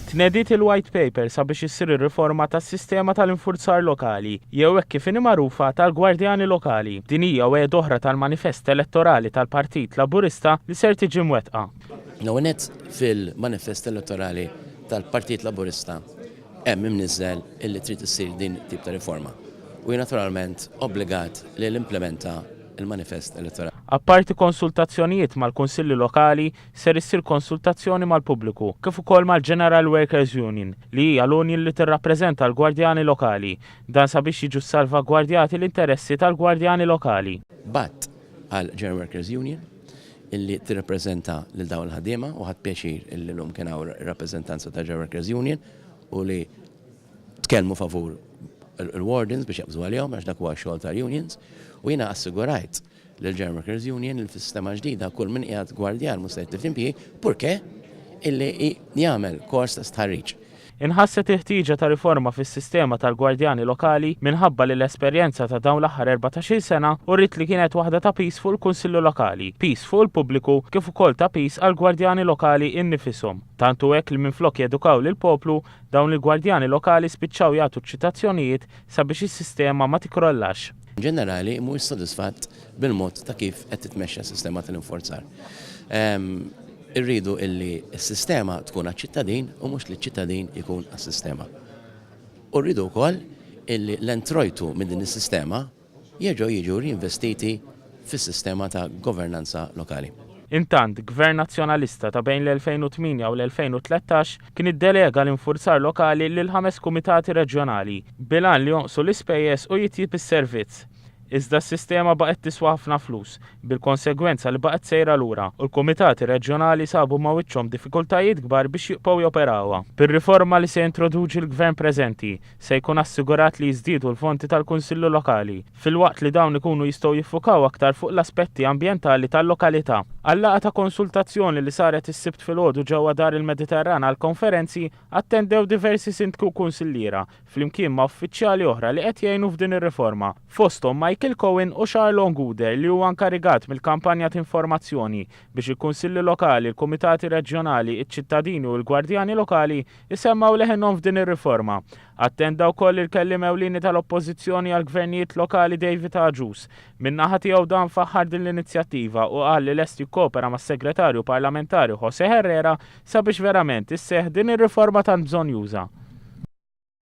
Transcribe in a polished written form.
Tnediet il-White Paper sabiex issir ir-riforma tas-sistema tal-infurzar lokali, jew hekk kif inhi magħrufa tal-Gwardjani Lokali. Din hija wegħda oħra tal-manifest elettorali tal-Partit Laburista li ser tiġi mwettqa. L-ewwel nett fil-manifest elettorali tal-Partit Laburista hemm imniżżel illi trid issir din it-tip ta' riforma u jien naturalment obbligat li nimplementa l-manifest elettorali. Apparti konsultazzjonijiet mal-Kunsilli Lokali, ser issir konsultazzjoni mal-pubbliku, kif ukoll mal-General Workers Union, li hija l-union li tirrappreżenta l-gwardjani lokali. Dan sabiex jiġu ssalvagwardjati l-interessi tal-gwardjani lokali. Bgħatt għal General Workers Union illi tirrappreżenta lil dawn il-ħaddiema u ħadt pjaċir illi llum kien hawn ir-rappreżentanza tal-General Workers Union u li tkellmu favur il-wardens biex jaqbżu għalihom għax dak huwa x-xogħol tal-unions u jiena assigurajt lill-General Workers Union li fis-sistema ġdida kull min qiegħed gwardjan mhux se jitlef l-impjieg purché illi jagħmel kors ta' stħarriġ. Inħasset il-ħtieġa ta' riforma fis-sistema tal-gwardjani lokali minħabba li l-esperjenza ta' dawn l-aħħar 14-il sena uriet li kienet waħda ta' piż fuq il-Kunsilli Lokali, piż fuq il-pubbliku kif ukoll ta' piż għall-gwardjani lokali innifishom. Tant hu hekk li minflok jedukaw lill-poplu, dawn il-gwardjani lokali spiċċaw jagħtu ċitazzjonijiet sabiex is-sistema ma tikkrollax. Ġenerali mhuwiex sodisfatt bil-mod ta' kif qed titmexxa s-sistema tal-infurzar. Irridu illi s-sistema tkun għaċ-ċittadin u mhux li ċ-ċittadin ikun għas-sistema. U rridu wkoll illi l-introjtu minn din is-sistema jerġgħu jiġu reinvestiti fis-sistema ta' governanza lokali. Intant, Gvern Nazzjonalista ta' bejn l-2008 u l-2013 kien iddelega l-infurzar lokali lil ħames kumitati reġjonali, bil-għan li jonqsu l-ispejjeż u jitjieb is-servizz. Iżda s-sistema baqgħet tiswa ħafna flus, bil-konsegwenza li baqgħet sejra lura u l-kumitati reġjonali sabu ma' wiċċhom diffikultajiet kbar biex jibqgħu joperawha. Bir-riforma li se jintroduċi l-Gvern preżenti, se jkun assigurat li jiżdiedu l-fondi tal-Kunsilli Lokali, filwaqt li dawn ikunu jistgħu jiffukaw aktar fuq l-aspetti ambjentali tal-lokalità. Għal-laqgħa ta' konsultazzjoni li saret is-Sibt filgħodu ġewwa Dar il-Mediterran għall-konferenzi, attendew diversi Sindki u Kunsilliera, flimkien ma' uffiċjali oħra li qed jgħinu f'din ir-riforma, fosthom Michael Cohen u Charlon Gouder li huwa inkarigat mill-kampanja t'informazzjoni biex il-Kunsilli Lokali, il-Kumitati Reġjonali, iċ-ċittadini u l-gwardjani lokali Isemmgħu leħinhom f'din ir-riforma. Attenda wkoll il-kelliem ewlieni tal-Oppożizzjoni għall-Gvernijiet Lokali David Agius. Min-naħa tiegħu dan faħħar din l-inizjattiva u qal li lest jikkopera mas-Segretarju Parlamentari José Herrera sabiex verament isseħħ din ir-riforma tant bżonnjuża.